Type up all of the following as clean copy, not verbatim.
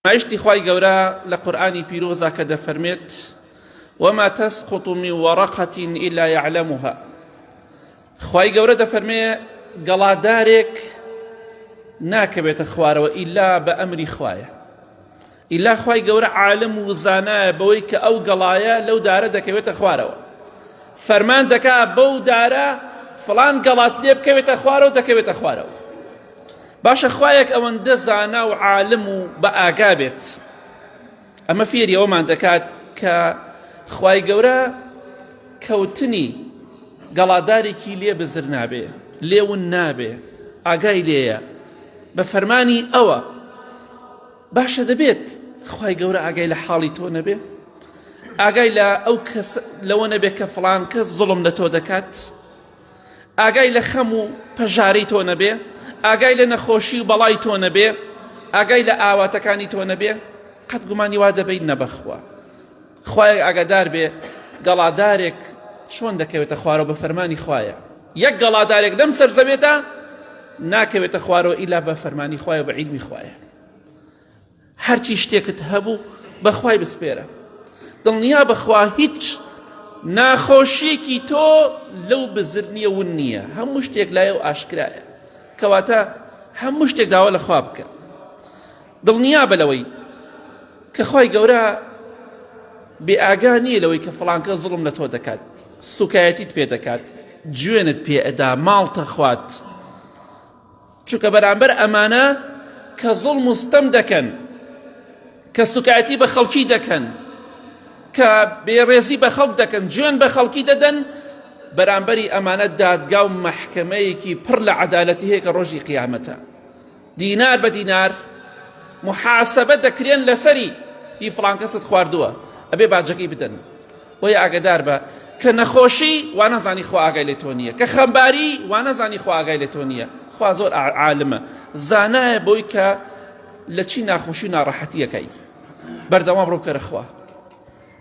فەرمایشتی خوای گەورە لە قورئانی پیرۆزا کە دەفەرمێت وما تسقط من ورقة إلا يعلمها خوای گەورە دەفەرمێ گەڵادارێک ناکەوێتە خوارەوە ئیلا بە ئەمری خوایە ئیلا خوای گەورە عالم و زانایە بەوەی کە ئەو گەڵایە لەو دارە دەکەوێتە خوارەوە فەرمان دەکا بەو دارە فڵان گەڵات لێ بکەوێتە خوارەوە دەکەوێتە خوارەوە باشە خوایەک ئەوەندە زانا و عالم و بە ئاگا بێت ئەمە فێری ئەومان دەکات کە خوای گەورە کەوتنی گەڵادارێکی لێ بزر نابێ لێون نابێ ئاگای لێیە بە فەرمانی ئەوە باشە دەبێت خوای گەورە ئاگای لە حاڵی تۆ نەبێ ئاگای لە ئەو کەس لەوە نەبێ کە فڵان کەس زوڵم لە تۆ دەکات ئاگای لە خەم و پەژارەی تۆ نەبێ، ئاگای لە نەخۆشی و بەڵای تۆ نەبێ، ئاگای لە ئاواتەکانی تۆ نەبێ، قەت گومانی وا دەبەیت نەبەخوا. خوایەک ئاگادار بێ گەڵادارێک چۆن دەکەوێتە خوارەوە بە فەرمانی خوایە. یەک گەڵادارێک لەم سەر زەوێدا ناکەوێتە خوارەوە ئیلا بە فەرمانی خوایە بە عیلمی خوایە. هەرچی شتێکت هەبوو بەخوای بسپێرە دڵنیا بەخوا هیچ ناخۆشیەکی تۆ لەو بزر نییە ون نییە هەموو شتێک لای و ئاشکرایە کەواتە هەموو شتێک داوا لە خوا بکە دڵنیا بە لەوەی کە خی گەورە بێ ئاگا نییە لەوەی کە فڵانکە زوڵم لە تۆ دەکات سوکایەتیت پێ دەکات جوێنت پێ ئەدا ماڵتە خوات چونکە بەرامبەر ئەمانە کە زوڵم و ستەم دەکەن کە سوکایەتی بە خەڵکی دەکەن کە بێڕێزی بە خەڵک دەکەن جوێن بە خەڵکی دەدەن بەرامبەری ئەمانە دادگا و مەحکەمەیەکی پڕ لە عەدالەتی هەیە کە ڕۆژی قیامەتە دینار بە دینار محاسبە دەکرێن لەسەری هی فڵان کەست خواردووە ئەبێ باجەکەی بدەن بۆیە ئاگادار بە کە نەخۆشی وانەزانی خوا ئاگای لێ تۆ نییە کە خەمباری وانەزانی خوا ئاگای لێ تۆ نییە خوا زۆر عالمە زانایە بۆی کە لە چی ناخۆشی و ناڕەحەتیەکەی بەردەوام ڕوو بکەرە خوا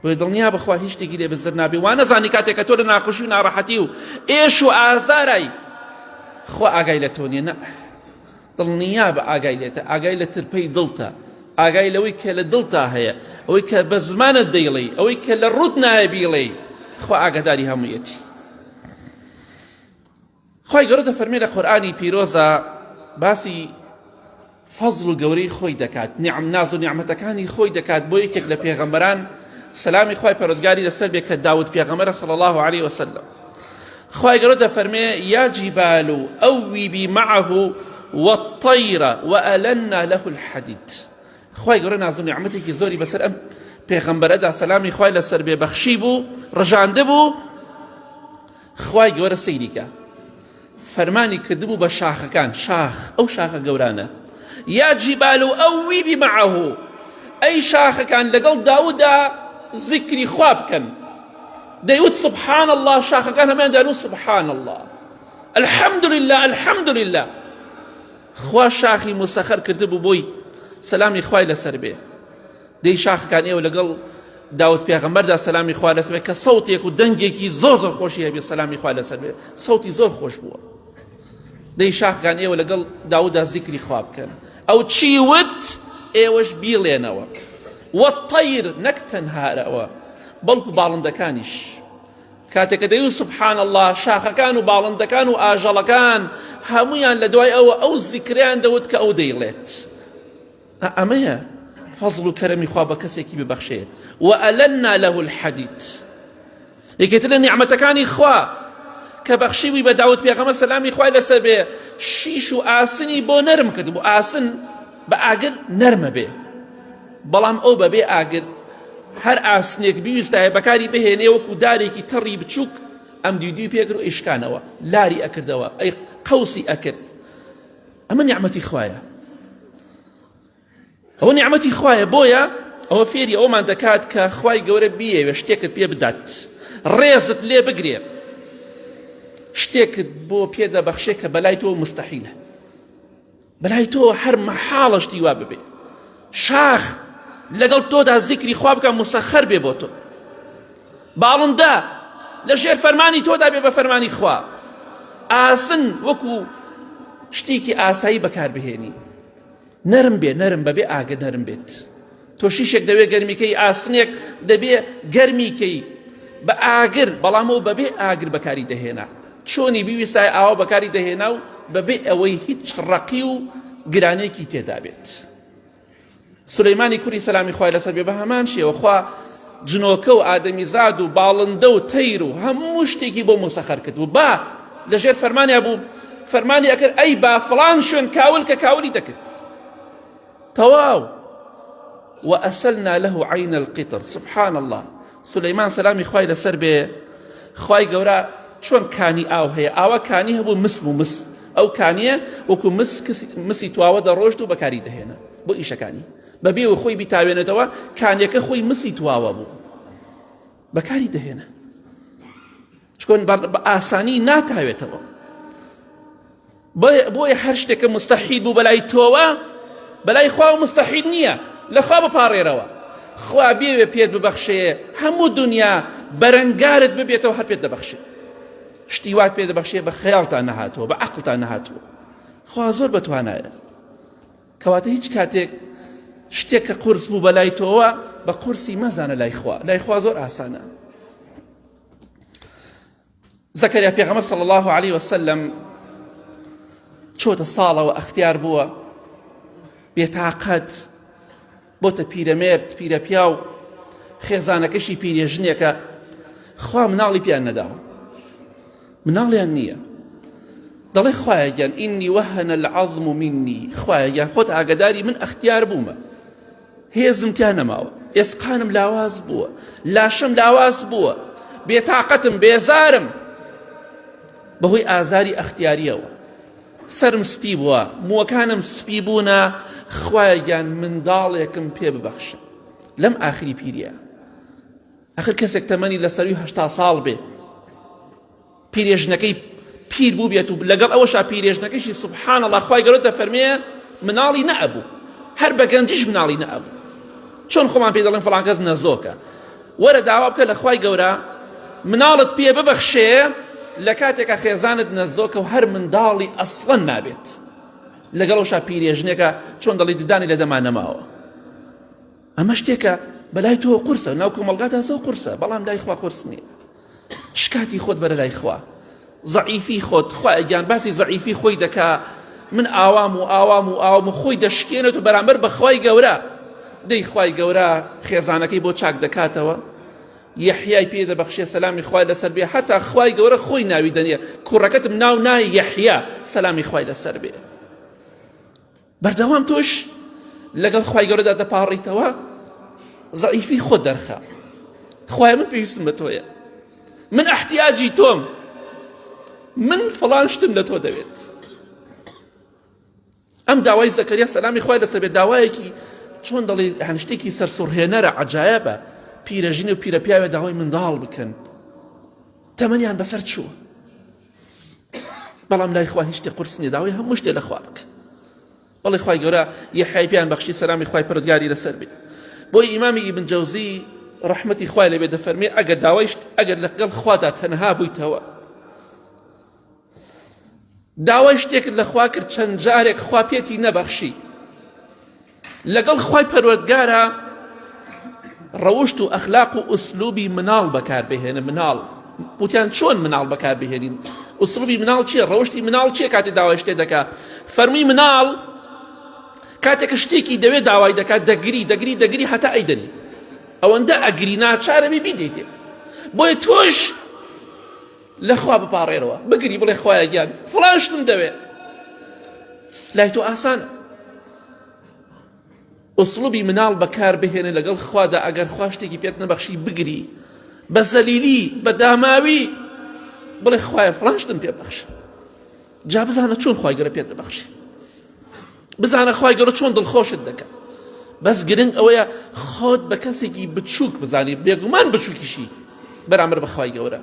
بۆیە دڵنیا بەخوا هیچ شتێکی لێ بزر نابێ وانەزانی کاتێک کە تۆ لە ناخۆشی و ناڕەحەتی و ئێش و ئازارای خوا ئاگای لە تۆ نییە نە دڵنیابە ئاگای لێتە، ئاگای لە ترپەی دڵتە، ئاگای لەوەی کە لە دڵتا هەیە، ئەوەی کە بە زمانت دەیڵێی، ئەوەی کە لە ڕووت نایە بیڵێی، خوا ئاگاداری هەموویەتی. خوای گەورە دەفەرمێ لە قورئانی پیرۆزە باسی فەزڵ و گەورەی خۆی دەکات نعم ناز و نیعمەتەکانی خۆی دەکات بۆ یەکێک لە پێغەمبەران سەلامی خوای پەروەردگاری لەسەر بێ کە داود پێغەمبەرە صلی الله علیه وسلم خوای گەورە دەفەرمێ یا جبال اوبی معه والطیر وألنا له الحدید خوای گەورە ناز و نیعمەتێکی زۆری بەسەر ئەم پێغەمبەرەدا سەلامی خوای لەسەر بێ بەخشی بوو ڕژاندە بوو خوای گەورە سەیریکە فەرمانی کردبوو بە شاخەکان شاخ ئەو شاخە گەورانە یا جیبال و ئەویبی معه ئەی شاخەکان لەگەڵ داودا زیکری خوا بکەن دەیوت سبحان الله شاخەکان هەمان دەنوو سبحان الله الحمد لله الحمد لله خوا شاخی مسەخەر کردبوو بۆی سەلامی خوای لەسەر بێ دەی شاخەکان ئێوە لەگەڵ داود پێغەمبەردا سەلامی خوا لەسەر بێ کە سەوتێک و دەنگێکی زۆر زۆر خۆشی هەبێ سەلامی خوا لەسەر بێ سەوتی زۆر خۆش بووە دەی شاخەکان ئێوە لەگەڵ داودا زیکری خوا بکەن ئەو چی وت ئێوەش بیڵێنەوە والطیر نەک تەنها ئەوە بەڵکو باڵندەکانیش کاتێک کە دەیوت سبحان الله شاخەکان و باڵندەکان و ئاژەڵەکان هەمویان لە دوای ئەوە ئەو زیکریان دەوت کە ئەو دەیڵێت ئەمەیە فەزڵ و کەرەمی خوا بە کەسێکی ببەخشێ وألنا له الحدید یەکێتر لە نیعمەتەکانی خوا کە بەخشیوی بە داود پێغەمبەر سەلامی خوای لەسەر بێ شیش و ئاسنی بۆ نەرم کرد بۆ ئاسن بە ئاگر نەرمە بێ بەڵام ئەو بەبێ ئاگر هەر ئاسنێک بیویستایە بەکاری بهێنێ وەکو دارێکی تەڕی بچووک ئەم دیدوی پێکرد و ئیشکانەوە لاری ئەکردەوە ئەی قەوسی ئەکرد ئەمە نیعمەتی خوایە ئەوە نیعمەتی خوایە بۆیە ئەوە فێری ئەومان دەکات کە خوای گەورە بیەوێ شتێکت پێ بدات ڕێزت لێ بگرێ شتێکت بۆ پێ دەبەخشێ کە بەلای تۆ مستحیلە بەلای تۆ هەر مەحاڵە شتی وا ببێ شاخ لەگەڵ تۆدا زیکری خوا بکە مسەخەر بێ بۆ تۆ باڵندە لە ژێر فەرمانی تۆدا بێ بە فەرمانی خوا ئاسن وەکو شتێکی ئاسایی بەکاربهێنی نەرم بێ نەرم بەبێ ئاگر نەرم بێت. تۆ شیشێک دەوێ گەرمیکەی ئاسنێک دەبێ گەرمیکەی بە ئاگر بەڵام ئەو بەبێ ئاگر بەکاری دەهێنا چۆنی بیویستای ئاوا بەکاری دەهێنا و بەبێ ئەوەی هیچ ڕەقی و گرانێکی تێدا بێت سولەیمانی کوڕی سەلامی خوای لەسەر بێ بە هەمان شێوە خوا جنۆکە و ئادەمیزاد و باڵندە و تەیر و هەموو شتێکی بۆ مسەخەر کرد و با لەژێر فەرمانیا بوو فەرمانی ئەکرد ئەی با فڵان شوێن کاول کە کاولی دەکرد تەواو وأسلنا له عين القطر سبحان الله سلەیمان سەلامی خوای لەسەر بێ خوای گەورە چۆن کانی ئاو هەیە ئاوا کانی هەبوو مس و مس ئەو کانیە وەکو مس مسی تواوە دەڕۆشت و بەکاری دەهێنا بۆ ئیشەکانی بەبێ و خۆی بیتاوێنێتەوە کانیەکە خۆی مسی تواوە بوو بەکاری دەهێنا چکۆن بە ئاسانی ناتاوێتەوە بۆیە هەر شتێکە مستحیل بوو بەلای تۆوە بەلای خوا و مستحیل نییە لەخوا بپاڕێرەوە خوا بێوێ پێت ببەخشێ هەموو دنیا بەرەنگارت ببێتەوە هەر پێت دەبەخشێ شتی وات پێ دەبەخشێ بە خەیاڵتان نەهاتووە بە عەقڵتان نەهاتووە خوا زۆر بەتوانایە کەواتە هیچ کاتێک شتێک کە قورس بوو بەلای تۆوە بە قورسی مەزانە لای خوا لای خوا زۆر ئاسانە زەکەریا پێغەمبەر صلی الله علیه وسلم چۆتە ساڵەوە ئەختیار بووە بێتاقەت بۆتە پیرەمێرد پیرەپیاو خێزانەکەشی پیرێژنێکە خوا مناڵی پیان نەداوە مناڵیان نییە دەڵێ خوایە گیان ئینی وەهەنە العظم منی خوایە گیان خۆت ئاگداری من ئەختیار بوومە هێزم تیا نەماوە ئێسقانم لاواز بووە لاشم لاواز بووە بێتاقەتم بێزارم بەهۆی ئازاری ئەختیاریەوە سەرم سپی بووە مووەکانم سپی بوونە خوایە گیان منداڵێکم پێ ببەخشە لەم ئاخری پیریە ئەخر کەسێک تەمەنی لە سەروی هەشتا ساڵ بێ پیرێژنەکەی پیر بوو بێت و لەگەڵ ئەوەشا پیرێژنەکەشی سبحان الله خوای گەورە دەفەرمێ مناڵی نەئەبوو هەر بە گەنجیش مناڵی نەئەبوو چۆن خۆمان پێ دەڵێن فڵان کەس نەزۆکە وەرە داوا بکە لە خوای گەورە مناڵت پێ ببەخشێ لە کاتێکا خێزانت نەزۆکە و هەر منداڵی ئەسڵەن نابێت لەگەڵەوشا پیرێژنێکە چۆن دەڵی ددانی لە دەما نەماوە ئەمە شتێکە بەلای تۆ قورسە ناو کۆمەڵگادا زۆر قورسە بەڵام لای خوا قورس نییە شکاتی خۆت بەرە لای خوا زەعیفی خۆت خوایە گیان باسی زەعیفی خۆی دەکا من ئاوام و ئاوام و ئاوام و خۆی دەشکێنێت و بەرامبەر بە خوای گەورە دەی خوای گەورە خێزانەکەی بۆ چاک دەکاتەوە یەحیای پێ دەبەخشێ سەلامی خوای لەسەر بێ هەتا خوای گەورە خۆی ناوی دەنێ کوڕەکەتم ناو نای یەحیا سەلامی خوای لەسەر بێ بەردەوام تۆش لەگەڵ خوای گەورەدا دەپاڕیتەوە زەعیفی خۆت دەرخە خوای من پێویستم بە تۆیە من احتیاجی تۆم من فڵان شتم لە تۆ دەوێت ئەم داوای زەکەریا سەلامی خوای لەسەر بێت داوایەکی چۆن دەڵێ هەن شتێکی سەرسوڕهێنەرە عجایبە پیرەژن و پیرە پیاوێ داوای منداڵ بکەن تەمەنیان بەسەر چووە بەڵام لای خوا هیچ شتێ قورس نییە داوای هەموو شتێ لە خوا بکە بەڵێ خوای گەورە یەحیای پێیان بەخشی سەلامی خوای پەروەردگاری لەسەر بێ بۆی ئیمامی ئیبن جەوزی ڕەحمەتی خوای لێبێ دەفەرمێ ئەگەر داوای ئەگەر لەگەڵ خوادا تەنها بوویتەوە داوای شتێکت لە خوا کرد چەند جارێک خوا پێتی نەبەخشی لەگەڵ خوای پەروەردگارا ڕەوشت و ئەخلاق و ئوسلوبی مناڵ بەکاربهێنە مناڵ وتیان چۆن مناڵ بەکاربهێنین ئوسلوبی مناڵ چییە ڕەوشتی مناڵ چییە کاتێ داوای شتێ دەکا فەرمی مناڵ کاتێک شتێکی دەوێت داوای دەکات دەگری دەگری دەگری هەتا ئەیدەنی ئەوەندە ئەگری ناچارە بی بیدەیتێ بۆیە تۆش لەخوا بپاڕێرەوە بگری بڵێ خوایە گیان فڵان شتم دەوێ لای تۆ ئاسانە ئوسلوبی مناڵ بەکار بهێنە لەگەڵ خوادا ئەگەر خوا شتێکی پێت نەبەخشی بگری بە زەلیلی بە داماوی بڵێ خوایە فڵان شتم پێ بەخش جا بزانە چۆن خوای گەورە پێت دەبەخشی بزانە خوای گەورە چۆن دڵخۆشت دەکە بەس گرنگ ئەوەیە خۆت بە کەسێکی بچووک بزانی بێگومان بچووکیشی بەرامبەر بە خوای گەورە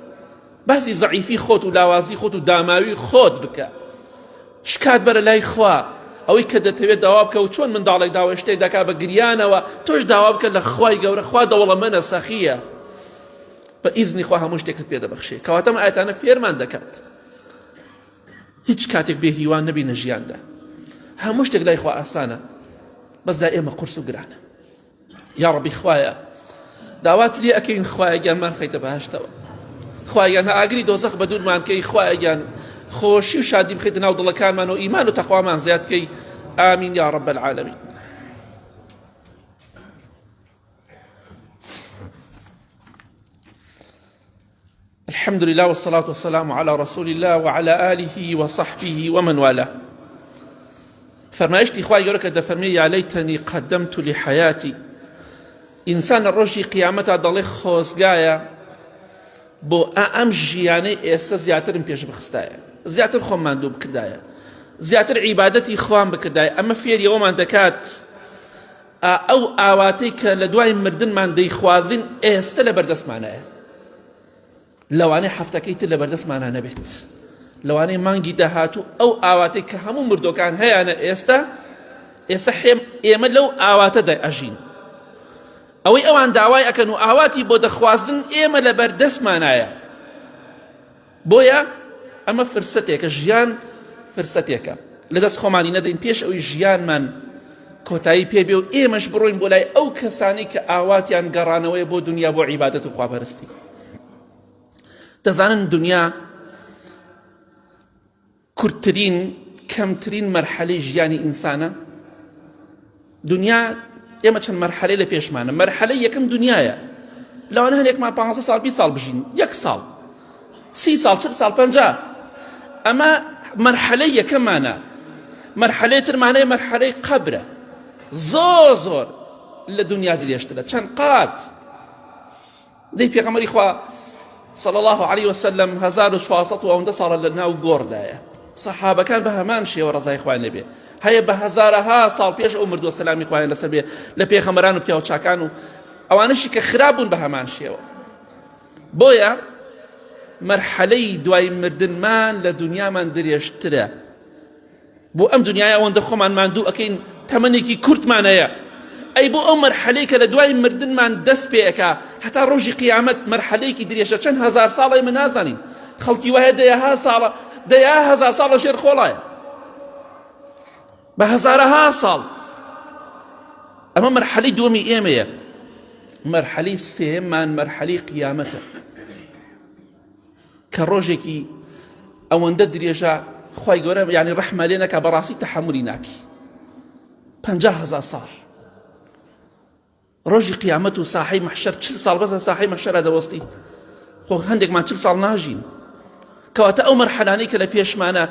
باسی زەعیفی خۆت و لاوازی خۆت و داماوی خۆت بکە شکات بەرە لای خوا ئەوەی کە دەتەوێت داوا بکە و چۆن منداڵێک داوای شتێک دەکا بە گریانەوە تۆش داوا بکە لە خوای گەورە خوا دەوڵەمەنە سەخیە بە ئیزنی خوا هەموو شتێکت پێ دەبەخشێ کەواتە ئەم ئایەتانە فێرمان دەکات هیچ کاتێک بێ هیوان نەبینە ژیاندا هەموو شتێک لای خوا ئاسانە بەس لای ئێمە قورس و گرانە. یا ڕەبی خوایە داوات لێ ئەکەین خوایە گیان مان خەیتە بەهشتەوە خوایە گیان ئاگری دۆزەخ بە دوورمان کەی خوایە گیان خۆشی و شادی بخەیتە ناو دڵەکانمان و ئیمان و تەقوامان زیاد کەی ئامین یا رب العالمین الحمد لله والصلاة والسلام على رسول الله وعلى آله وصحبه ومن والاه فەرمایشتی خوای گەورە کە دەفەرمێ یا لەیتەنی قەدەمت لحیاتی ئینسان لە ڕۆژی قیامەتا دەڵێ خۆزگایە بۆ ئەم ژیانەی ئێستا زیاترم پێش بخستایە زیاتر خۆم ماندوو بکردایە زیاتر عیبادەتی خوام بکردایە ئەمە فێری ئەومان دەکات ئەو ئاواتەی کە لە دوای مردنمان دەیخوازین ئێستا لە بەردەستمانایە لەوانەیە هەفتەکەی تر لەبەردەستمانا نەبێت لەوانەیە مانگی داهاتوو ئەو ئاواتەی کە هەموو مردۆکان هەیانە ئێستا ئێستا حێم ئێمە لەو ئاواتەدا ئەژین ئەوەی ئەوان داوای ئەکەن و ئاواتی بۆ دەخوازن ئێمە لە بەردەستمانایە بۆیە ئەمە فرسەتێکە ژیان فرسەتێکە لەدەست خۆمانی نەدەین پێش ئەوی ژیانمان کۆتایی پێ بێ و ئێمەش بڕۆین بۆ لای ئەو کەسانی کە ئاواتیان گەڕانەوەی بۆ دنیا بۆ عیبادەت و خواپەرستی دەزانن دنیا کورتترین کەمترین مەرحەلەی ژیانی ئینسانە دنیا ئێمە چەند مەرحەلەی لە پێشمانە مەرحەلەی یەکەم دنیاە لەوانە هەندێکمان پ ساڵ 20 ساڵ بژین یەک ساڵ سی ساڵ چل ساڵ پەنجا ئەمە مەرحەلەی یەکەمانە مەرحەلەی ترمانەیە مەرحەلەی قەبرە زۆر زۆر لە دنیا درێژترە چەند قات دەی پێغەمبەری خوا صلی الله علیه وسلم 1400 و ئەوەندە ساڵە لە ناو گۆڕدایە سەحابەکان بە هەمان شێوە ڕەزای خوایان لێبێ هەیە بە هەزارەها ساڵ پێش ئەو مردووە سەلامی خوایان لەسەر بێ لە پێغەمبەران و پیاو چاکان و ئەوانەشی کە خراپ بوون بە هەمان شێوە بۆیە مەرحەلەی دوای مردنمان لە دنیامان درێژترە بۆ ئەم دنیایە ئەوەندە خۆمان ماندوو ئەکەین تەمەنێکی کورتمان هەیە ئەی بۆ ئەو مەرحەلەی کە لە دوای مردنمان دەست پێ ئەکا هەتا ڕۆژی قیامەت مەرحەلەیەکی درێژە چەند هەزار ساڵە ئێمە نازانین خەڵکی وایە دەیەها ساڵە دەیەها هەزار ساڵە ژێر خۆڵایە بە هەزارەها ساڵ ئەمە مەرحەلەی دووەمی ئێمەیە مەرحەلەی سێمان مەرحەلەی قیامەتە کە ڕۆژێکی ئەوەندە درێژە خی گەورە ینی ڕەحمە لێ نەکا بەڕاستی تەحەمولی ناکی هزار ساڵ ڕۆژی قیامەت و ساحەی مەحشەر چل ساڵ بەسە ساحەی مەحشەرا دەوەستی خۆ هەندێکمان چل ساڵ ناژین کەواتە ئەو مەرحەلانەی کە لە پێشمانە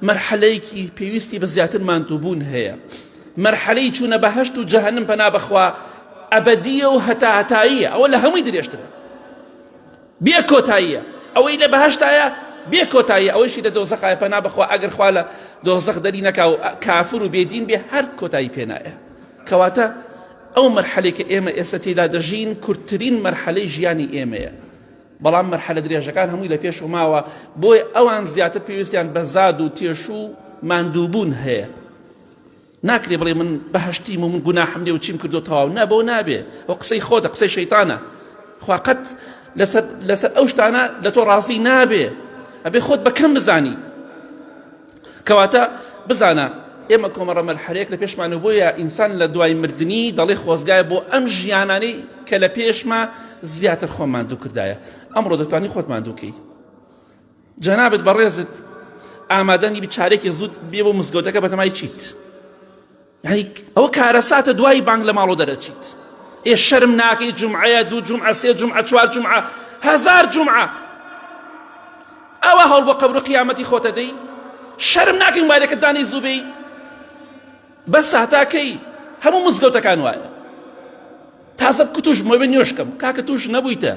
مەرحەلەیەکی پێویستی بە زیاتر ماندووبوون هەیە مەرحەلەی چوونە بەهەشت و جەهەنم پەنا بەخوا ئەبەدیە و هەتا هەتاییە ئەوە لە هەمووی درێژترە بێ کۆتاییە ئەوەی لە بەهەشتایە بێ کۆتاییە ئەوەیشی لە دۆزەخایە پەنا بەخوا ئەگەر خوا لە دۆزەخ دەری نەکا و کافر و بێدین بێ هەر کۆتایی پێنایە کەواتە ئەو مەرحەلەی کە ئێمە ئێستا تێدا دەژین کورتترین مەرحەلەی ژیانی ئێمەیە بەڵام مەرحەلە درێژەکان هەمووی لە پێش و ماوە بۆی ئەوان زیاتر پێویستیان بە زاد و تێشوو و ماندووبوون هەیە ناکرێ بڵێ من بەهشتیم و من گوناحم لێ و چیم کردو تەواو نا بەوە نابێ ئەو قسەی خۆتە قسەی شەیتانە خوا قەت لەسەر لەسەر ئەو شتانە لە تۆ ڕازی نابێ ئەبێ خۆت بە کەم بزانی کەواتە بزانە ئێمە کۆمەڕە مەرحەلەیەک لە پێشمان و بۆیە ئینسان لە دوای مردنی دەڵێ خۆزگایە بۆ ئەم ژیانانەی کە لە پێشما زیاتر خۆم ماندوو کردایە ئەمڕۆ دەتوانی خۆت ماندووکەی جەنابت بەڕێزت ئامادەنی بچارێکی زوو بێ بۆ مزگەوتەکە بەتەمای چیت یعنی ئەوە کارەساتە دوای بانگ لە ماڵۆ دەرەچیت ئێ شەرم ناکەی جمعەیە دوو جمعە سێ جمعە چوار جمعە هەزار جمعە ئەوە هەڵ بۆ قەبر و قیامەتی خۆتە دەی شەرم ناکەین وایلەکە دانی زوو بێی بەس هەتاکەی هەموو مزگەوتەکان وایە تازە بکوتوش مەبێ نوێشکەم کاکە توش نەبوویتە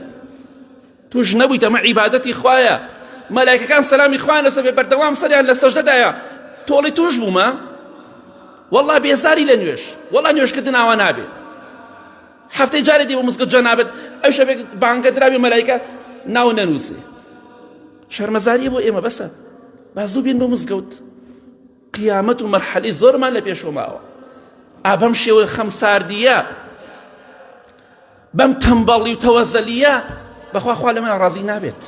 توش نەبوویتە ئەمە عیبادەتی خوایە مەلایکەکان سەلامی خوایان لەسەر بێ بەردەوام سەریان لە سەجدەدایە تۆڵی توش بوومە والله بێزاری لە نوێش والله نوێشکردن ئاوا نابێ هەفتەی جارێ دی بۆ مزگەوت جەنابت ئەو شەبێک بانگە دراوی مەلایکە ناو نەنووسێ شەرمەزاریە بۆ ئێمە بەسە با زوو بێن بۆ مزگەوت قیامەت و مەرحەلەی زۆرمان لە پێشەوە ماوە ئا بەم شێوە خەمساردیە بەم تەمبەڵی و تەوەزەلیە بەخوا خوا لەمان ڕازی نابێت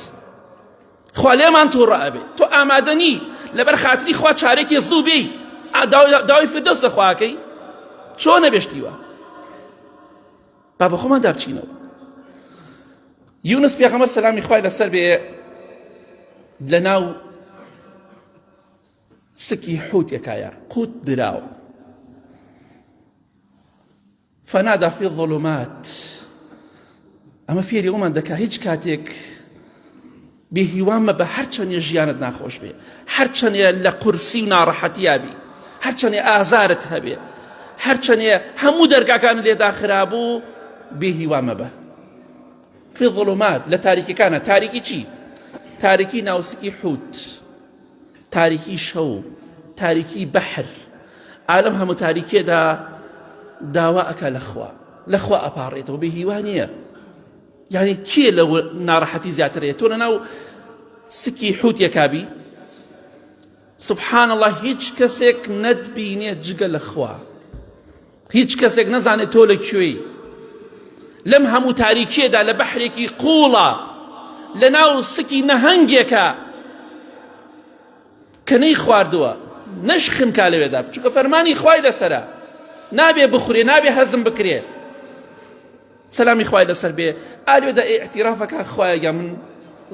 خوا لێمان تووڕە ئەبێ تۆ ئامادە نی لەبەر خاتری خوا چارێکی زوو بێی داوای فردەوس لە خواکەی چۆنە بێشتیوە؟ با بە خۆماندا بچینەوە. یونس پێغەمبەر سەلامی خوای لەسەر بێ لەناو سکی حوتێکایە قوت دراوە فنادى في الظلمات ئەمە فێری ئەومان دەکا هیچ کاتێک بێ هیوا مەبە هەرچەندێ ژیانت ناخۆش بێ هەرچەندێ لە قورسی و ناڕەحەتیا بی هەرچەندێ ئازارت هەبێ هەرچەندێ هەموو دەرگاکان لێ داخرابوو بێ هیوا مەبە في ظلمات لە تاریکەکانە تاریکی چی تاریکی ناوسکی حوت تاریکی شەو تاریکی بەحر عالم هەموو تاریکێدا داوا ئەکا لەخوا لەخوا ئەپاڕێتەوە بێ هیوا نییە یعنی کێ لە ناڕەحەتی زیاتر هەیە تۆ لەناو سکی حوتێکابی سبحان الله هیچ کەسێک نەتبینێت جگە لە خوا هیچ کەسێک نەزانێت تۆ لە کوێی لەم هەموو تاریکیەدا لە بەحرێکی قوڵە لە ناو سکی نەهەنگێکە کە نەی خواردووە نەش خنکا لەوێدا چونکە فەرمانی خوای لەسرە نابێ بخورێ نابێ هەزم بکرێ سەلامی خوای لەسەر بێ ئالوێدا ئیعتیرافەکە خوایە گیان من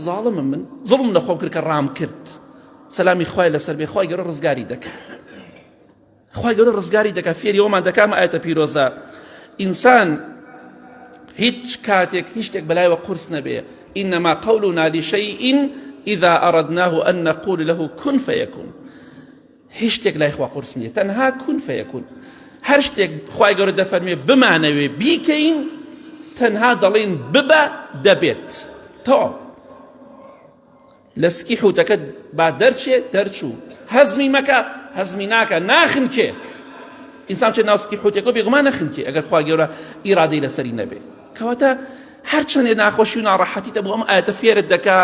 زاڵمم من زوڵم لە خۆم کرد کە ڕام کرد سەلامی خوای لەسەر بێ خوای گەورە ڕزگاری دەکا خوای گەورە ڕزگاری دەکا فێری ئەومان دەکا ئەم ئایەتە پیرۆزە ئینسان هیچ کاتێک هیچ شتێک بەلایەوە قورس نەبێ إنما قولنا لشيء إذا أردناه أن نقول له كن فيكون هیچ شتێک لای خوا قورس نییە تەنها کون فەیەکون هەر شتێک خوای گەورە دەفەرمێ بمانەوێ بیکەین تەنها دەڵێن ببە دەبێت تەواو لە سکی حوتەکە با دەرچێ دەرچوو هەزمی مەکە هەزمی ناکە ناخنکێ ئینسان چێ ناو سکی حوتێکەوە بێگومان نەخنکێ ئەگەر خوا گەورە ئیرادەی لەسەری نەبێ کەواتە هەرچەندێ ناخۆشی و ناڕەحەتی دەبوو ئەم ئاەتە فێرت دەکا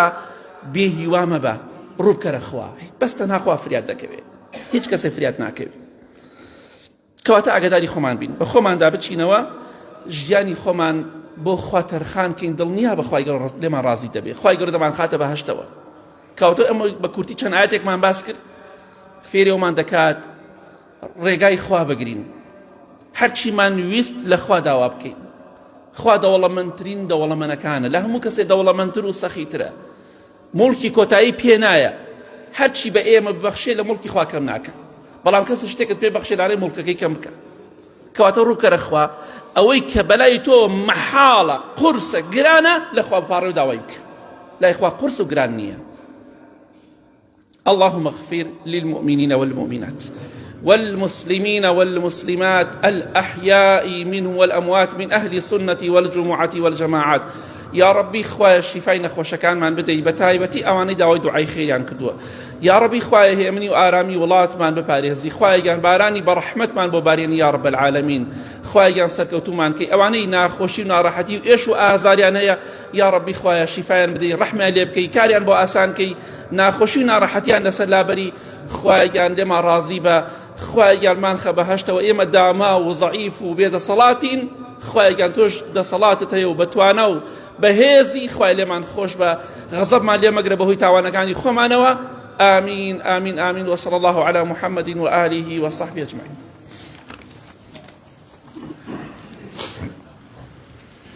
بێ هیوا مەبە ڕووبکەرە خوا بەس تەنها خوا فریاد دەکەوێت هیچ کەسێ فریاد ناکەوێت کەواتە ئاگداری خۆمان بین بە خۆماندا بچینەوە ژیانی خۆمان بۆ خوا تەرخان کەین دڵنیا بە خوای گەورە لێمان ڕازی دەبێت خوای گەورە دەمان خاتە بەهەشتەوە کەواتە ئەمە بە کورتی چەند ئاەتێکمان باس کرد فێری ئەومان دەکات ڕێگای خوا بگرین هەرچیمان ویست لە خوا داوا بکەین خوا دەوڵەمەندترین دەوڵەمەنەکانە لە هەموو کەسێ دەوڵەمەندتر و سەخیترە موڵکی کۆتایی پێ نایە هەرچی بە ئێمە ببەخشێ لە موڵکی خوا کەم ناکە بەڵام کەس شتێکت پێ بەخشێ لارەی موڵکەکەی کەم بکە کەواتە ڕووکەرە خوا ئەوەی کە بەلای تۆ مەحاڵە قورسە گرانە لە خوا بپاڕێ و داوای بکە لای خوا قورس و گران نییە اللهم اغفر للمؤمنين والمؤمنات والمسلمين والمسلمات الأحياء منهم والأموات من أهل السنة والجمعة والجماعات یا ڕەبی خوایە شیفای نەخۆشەکانمان بدەی بە تایبەتی ئەوانەی داوای دوعای خێریان کردووە یا ڕەبی خوایە هێمنی و ئارامی وڵاتمان بپارێزی خوایە گیان بارانی بە ڕەحمەتمان بۆ بارێنی یا رب العالمین خوایە گیان سەرکەوتومان کەی ئەوانەی ناخۆشی و ناڕەحەتی و ئێش و ئازاریان هەیە یا ڕەبی خوایە شیفایان بدەی ڕەحمیان لێ بکەی کاریان بۆ ئاسان کەی ناخۆشی و ناڕەحەتیان لەسەر لابەری خوایە گیان لێمان ڕازی بە خوایە گیان مانخە بەهەشتەوە ئێمە داما و زەعیف و بێدەسەڵاتین خوایە گیان تۆش دەسەڵاتت هەیە و بەتوانا و بەهێزی خوای لێمان خۆش بە غەزەبمان لێ مەگرە بەهۆی تاوانەکانی خۆمانەوە آمین آمین آمین وصلى الله على محمد وآله وصحبه أجمعين.